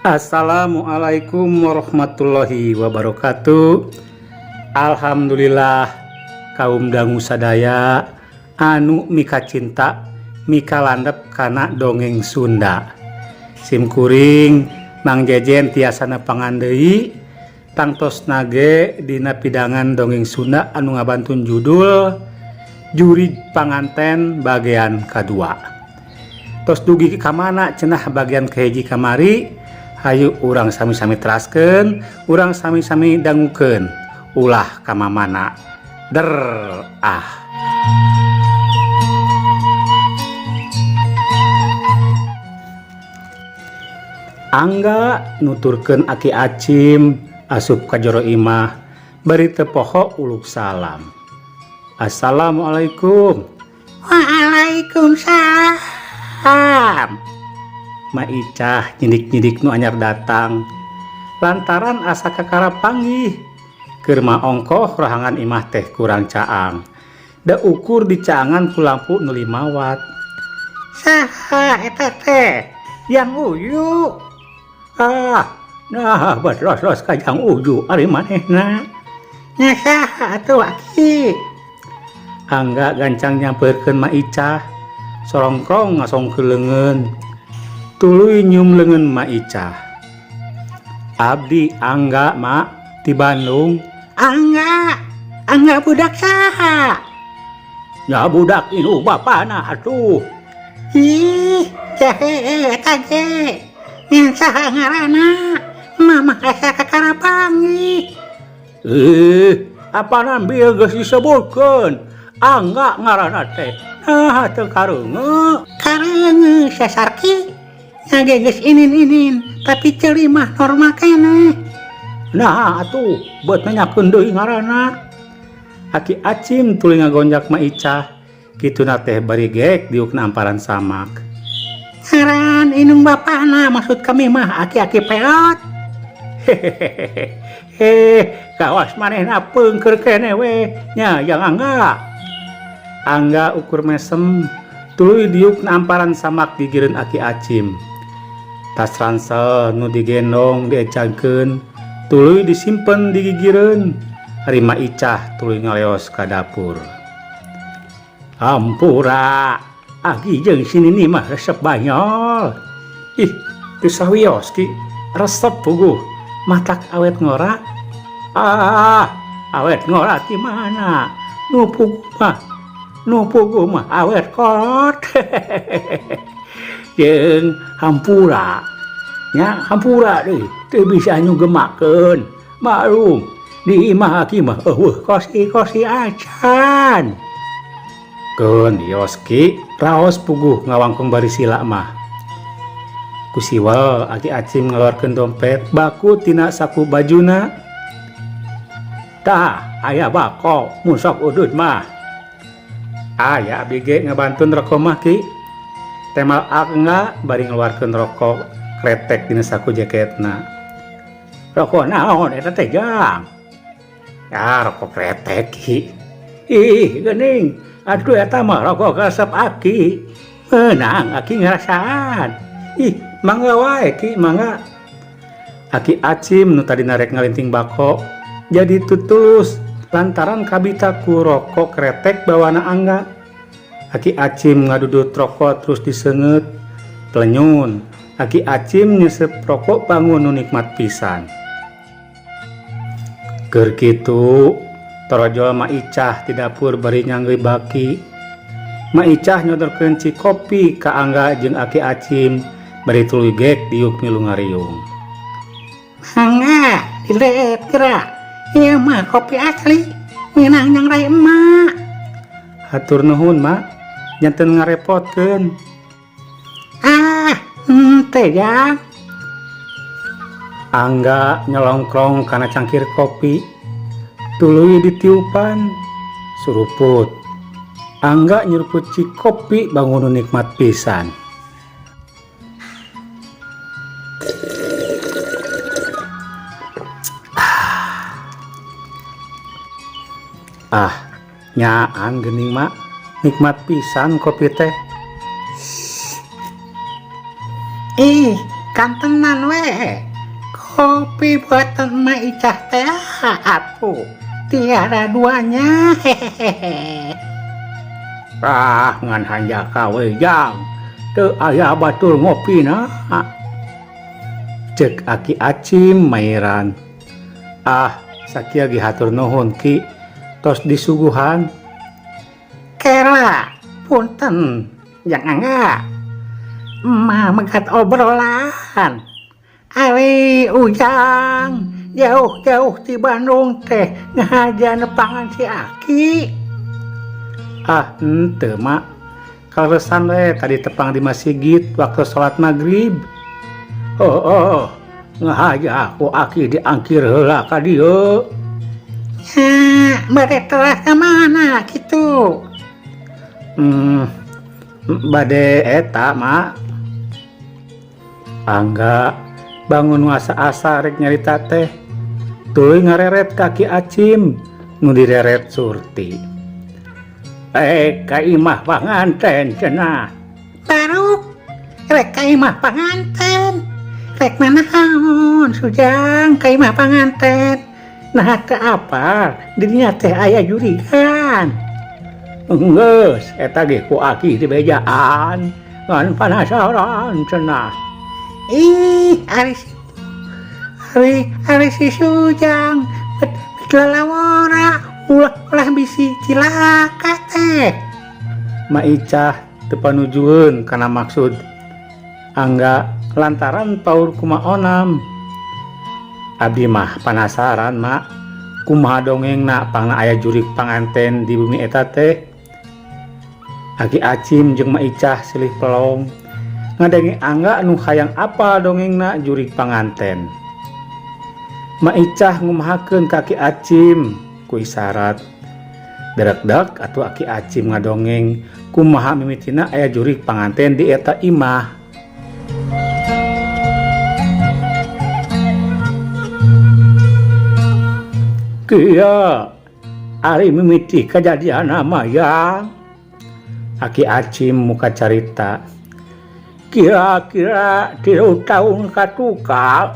Assalamualaikum warahmatullahi wabarakatuh. Alhamdulillah kaum dangu sadaya anu mika cinta mika landep kana dongeng Sunda. Sim kuring Mang Jejen tiasa nepangan deui tangtosna ge dina pidangan dongeng Sunda anu ngabantun judul Jurig Panganten bagian kadua. Tos dugi ka mana cenah bagian kahiji kamari? Hayu urang sami-sami teraskeun, urang sami-sami dangukeun. Ulah ka mamana. Der ah. Angga nuturkeun Aki Acim asup ka jero imah bari teu poho uluk salam. Assalamualaikum. Waalaikumsalam. Ma Icah nyindik-nyindik nu anyar datang lantaran asa kakara panggih. Keur mah ongkoh rohangan imah teh kurang caang. Da ukur dicaangan ku lampu nu 5 watt. Saha eta teh? Yang Uyu. Ah, nah bet los-los ka Jang Uyu ari manehna. Nya saha atuh Aki? Angga gancang nyampeurkeun Ma Icah. Sorongkrong ngasongkeun leungeun. Tuluy nyium leungeun Ma Icah. Abdi Angga Ma ti Bandung. Angga, Angga budak saha? Ya budak indung bapana atuh. Ih, jahe eta ge. Ngan saha ngaranna? Mamah asa kakara panggih. Ih, apa nambil geus disebutkeun? Angga ngaranna teh. Nah, teu kareunge. Kareunge sasarki. Nya ge geus inin-inin, tapi ceuli mah normal keneh. Nah, atuh beut nanyakeun deui ngaranna. Aki Acim tuluy ngagonjak Ma Icah. Kituna teh bari geek diukna amparan samak. Ngaran indung bapana maksud kami mah aki-aki peot. Hehehe. Kawas manehna peungkeur keneh we nya Jang Angga. Angga ukur mesem tuluy diuk na amparan samak gigireun Aki Acim. Tas ransel nu digendong diecangkeun tuluy disimpen di gigireun. Ari Ma Icah tuluy ngaleos ka dapur. Hampura, Aki jeung si Nini mah resep banyol. Ih, teu sawios ki, resep puguh. Matak awet ngora. Ah, awet ngora ti mana? Nu puguh mah, nu puguh mah awet kolot. Jeung hampura. Nya hampura deui, teu bisa nyugemakeun. Maklum, di imah aki mah eueuh kosi-kosi acan. Keun Yoski raos puguh ngawangkong bari sila mah. Ku siwel Aki Acim ngaluarkeun dompet baku tina saku bajuna. Tah, aya bako mun sok udud mah. Aya abdi ge ngabantun roko mah ki. Temal Angga bari ngaluarkeun rokok kretek dina saku jaketna. Rokok naon eta teh Jang? Ah, rokok kretek ki. Ih, geuning. Aduh eta mah rokok resep Aki. Meunang Aki ngarasaan. Ih, mangga wae ki, mangga. Aki Acim nu tadi narek ngalinting bako jadi tutulus lantaran kabita ku rokok kretek bawana Angga. Aki Acim ngadudut rokok terus diseungeut pelenyun. Aki Acim nyesep rokok bangun nu nikmat pisan. Keur kitu torojol Ma Icah di dapur bari nyanggeuy baki. Ma Icah nyodorkeun ci kopi ka Angga jeung Aki Acim bari tuluy gek diuk milu ngariung. Mangga dileut geura. Ieu mah kopi asli meunang nyangrai emak. Hatur nuhun Ma, janten ngarepotkeun. Ah, henteu Jang. Angga nyelongkrong kana cangkir kopi, tuluy ditiupan, suruput. Angga nyeruput ci kopi bangun nikmat pisan. Ah, nyaan geuning Mak, nikmat pisan kopi teh. Ih, Kantenan we. Kopi buatan Mak Icah teh atuh. Tiada duanya. Hehehe. Ah, ngan hanjaka we jang. Teu aya batur ngopina. Cek Aki Acim mairan. Ah, sakieu ge hatur nuhun Ki. Tos disuguhan. Kela, punten. Jang Angga. Emak megat obrolan. Ari Ujang jauh-jauh ti Bandung teh ngahaja nepangan si Aki. Ah, henteu Mak. Kaleresan we tadi tepang di masjid waktu salat maghrib. Oh, oh, ngahaja ku Aki diangkir heula ka dieu. Nya, bade telah ka mana kitu? Bade eta Mak. Angga bangun asa-asa rek nyarita teh. Tuluy ngareret ka Ki Acim nu direret Surti. Ka imah panganten cenah. Baruk rek ka imah panganten. Rek nanaon Sujang ka imah panganten. Nah teu apal dirinya teh aya jurigan. Geus eta ge ku Aki dibejaan ngan panasaran cenah. Ih, ari si Sujang bet lalawora ulah ulah bisi cilaka teh. Mak Icah teu panujueun kana maksud Angga lantaran paur kumaha onam. Abdi mah panasaran Mak, kumaha dongengna pangna aya jurig panganten di bumi eta teh. Aki Acim jeung Mak Icah silih pelong ngadenge Angga nu hayang apal dongengna jurig panganten. Mak Icah ngumahakeun ka Aki Acim ku isyarat. Derek-dek atuh Aki Acim ngadongeng kumaha mimitina aya jurig panganten di eta imah. Kieu ari mimiti kajadianna mah yang Aki Acim muka carita. Kira-kira 3 tahun katukang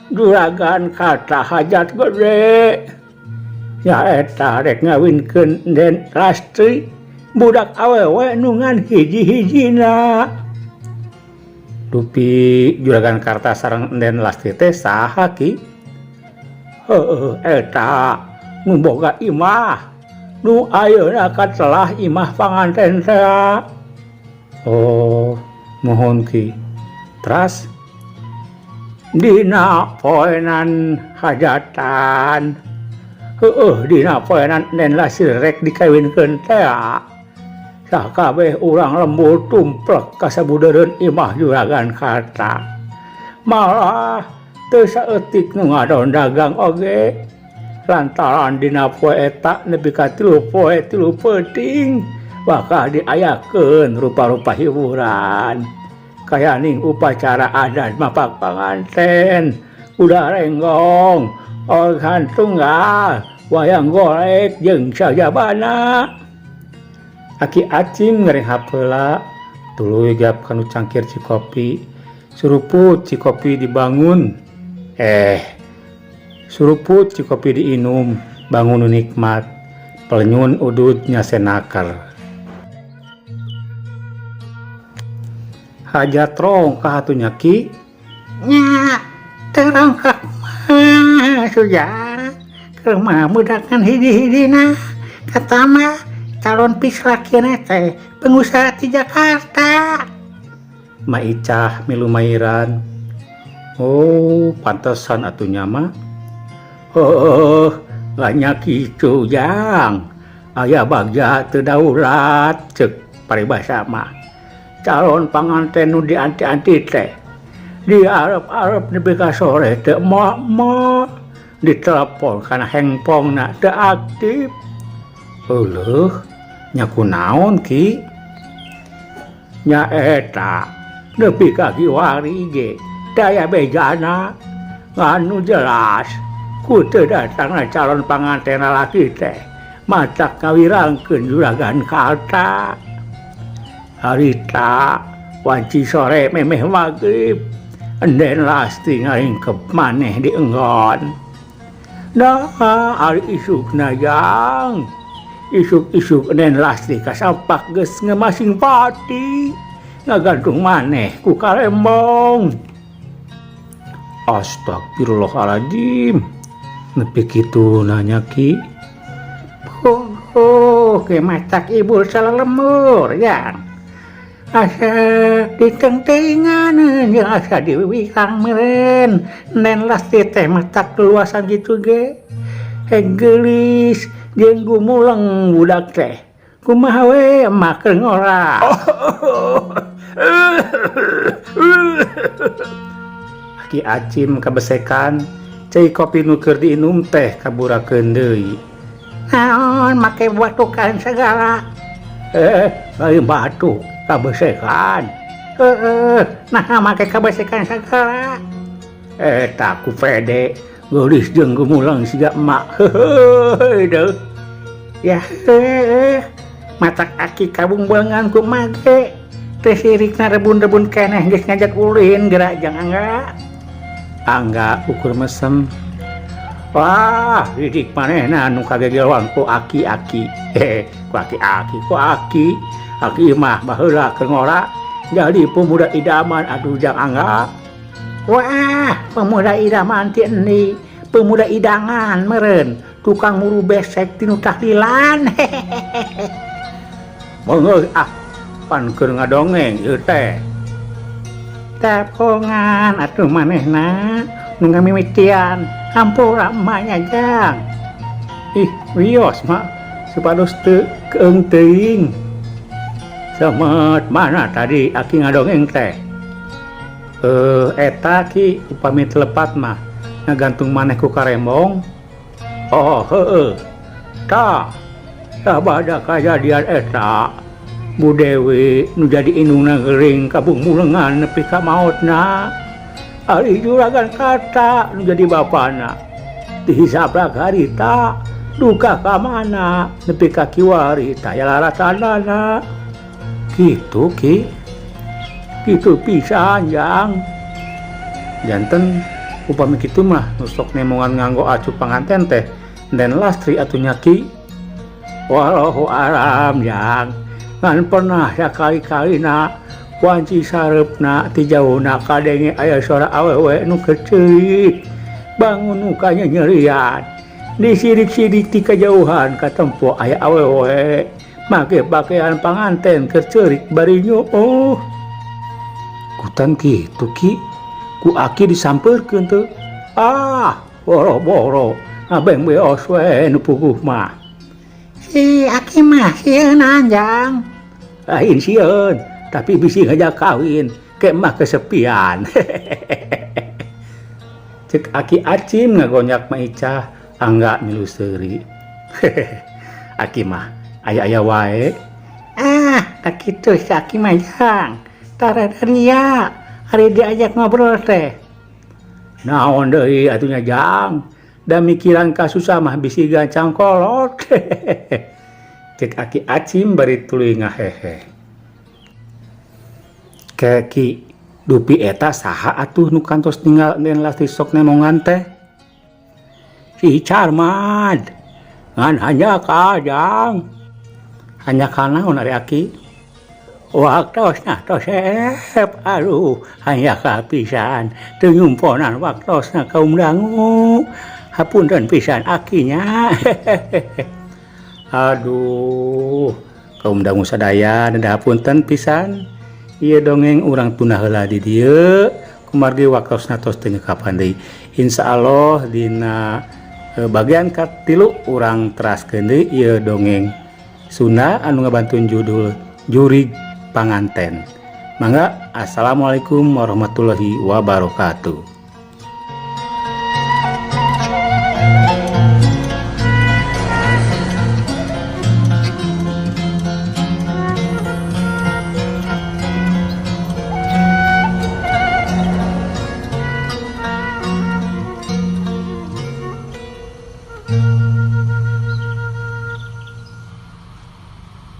juragan kata hajat gede. Nyaeta rek ngawinkeun Den Lastri budak awewe nu ngan hiji-hijina. Dupi juragan Karta sareng Den Lastri teh saha Ki? Heueuh eta nu boga imah nu ayeuna katelah imah panganten teh. Oh, mohon Ki. Teras dina poenan hajatan. Heueuh dina poenan Den Lastri rek dikawinkeun teh. Sakabeh urang lembur tumplek ka sabudeureun imah juragan Karta. Malah teu saeutik nu ngadon dagang oge. Lantaran dina poe eta nepi ka 3 poe 3 peuting bakal diayakeun rupa-rupa hiburan. Kayaning upacara adat mapak panganten, kuda renggong, organ tunggal, wayang golek jeung sajabana. Aki Acim ngarehap heula, tuluy gap kanu cangkir cikopi. Suruput cikopi dibangun. Suruput cikopi diinum, bangun nikmat. Pelenyun udud nyasenaker. Hajat rongkah atuh nya Ki? Nya, teu rongkah mah Sujang. Keur mah budakan hiji-hijina. Kata mah calon pislakieuna teh pengusaha di Jakarta. Mak Icah milu mairan. Oh, pantesan atuh nya mah. Heuh, banyak kitu Jang. Aya bagja teu daulat ceuk paribasa mah. Calon panganten nu dianti-anti teh diarep-arep nepi ka sore teu moal-moal. Ditelepon kana handphone-na teu aktif. Euleuh, nya kunaon Ki? Nya eta nepi ka kiwari ge daya bejana ngan nu jelas ku teu datangna calon panganten lalaki teh matak ngawirangkeun juragan Karta. Harita Wanci sore memeh magrib Enden Lastri ngaringkep maneh di enggon. Nah, ari isukna jang. Isuk-isuk Enden Lastri kasampak geus ngemasing pati. Ngagantung maneh ku karembong. Astagfirullahaladzim. Nepi kitu nanya Ki. Oh, ke matak ibu salah lemur ya. Asa ditengtengan jeung asa diwiwihang meureun. Nen Lastri teh matak luasan gitu ge. Heg geulis jeung gumuleng budak teh. Kumaha we emak keur ngora. Aki Acim kabesekan, cai kopi nu keur diinum teh kaburakeun deui. Naon make batukan segala? Lain batuk, kabesekan. Heeh, naha make kabesekan segala? Eta ku pede, geulis jeung gumuleng siga emak. Heuheuy deuh. Ya heueuh, matak aki kabungbeungan ku emak ge. Teh sirikna rebun-rebun keneh geus ngajak ulin geura jang Angga. Angga ukur mesem. Wah, didik manehna nu kagegeloan ku aki-aki. Ku aki-aki, ku aki. Aki mah baheula keur ngora jadi pemuda idaman atuh jang Angga. Wah, pemuda idaman ti endi? Pemuda idangan meureun, tukang muru besek tinu tahlilan. Meungeuh ah, pan keur ngadongeng ieu teh. Tapongan atuh manehna nu ngamimitian hampura emak nya jang. Ih, wios mak supados teu keung teuing. Semet mana tadi aki ngadongeng teh? Eta ki upami teu lepat mah ngagantung maneh ku karembong. Oh heueuh. Tah, sabada kajadian eta Bu Dewi nu jadi indungna gering kabungbulengan nepi ka maotna. Ari juragan Karta nu jadi bapana. Dihisabna harita duka ka mana nepi ka kiwari taya laratanana. Kitu Ki. Kitu pisan jang. Janten upami kitu mah nu sok nemongan nganggo acu panganten teh Den Lastri atuh nya Ki. Wallahu alam jang. Ngan pernah sakali-kalina wanci sareupna ti jauhna kadenge aya suara awewe nu keur ceurik. Bangun nu kanyanyerian. Disidik-sidik ti kajauhan katempo aya awewe make pakaian panganten keur ceurik bari nyuuh. Kutan kitu Ki, ku aki disampeurkeun teu? Ah, boro-boro ngabeng beos we nu puguh mah. Si aki mah sieun jang. Lain sieun, tapi bisi ngajak kawin, ke mah kesepian. Cek aki Acim ngagonyak Ma Icah, Angga milu seuri. Aki mah aya-aya wae. Ah, tak kitu si aki mah jang. Tara ria, ari diajak ngobrol teh. Naon deui atuh nya jang? Da mikiran kasusah mah bisi gancang kolot. Cek aki Acim bari tuluy ngahehe. Ke Ki, dupi eta saha atuh nu kantos ninggal Den Lastri sok nemongan teh? Si Carmad. Ngan hanjakal jang. Hanjakal naon ari aki? Waktosna tos seep, aduh hanjakal pisan teu nyumponan waktosna kaum dangu. Hapunten pisan akinya. Aduh, kaum dangu sadaya nedah hapunten pisan. Ieu dongeng urang tunda heula di dieu kumargi waktosna tos teu nyekapan deui. Insyaallah dina bagian katilu urang teraskeun deui ieu dongeng Sunda anu ngabantun judul Jurig Panganten. Mangga, assalamualaikum warahmatullahi wabarakatuh.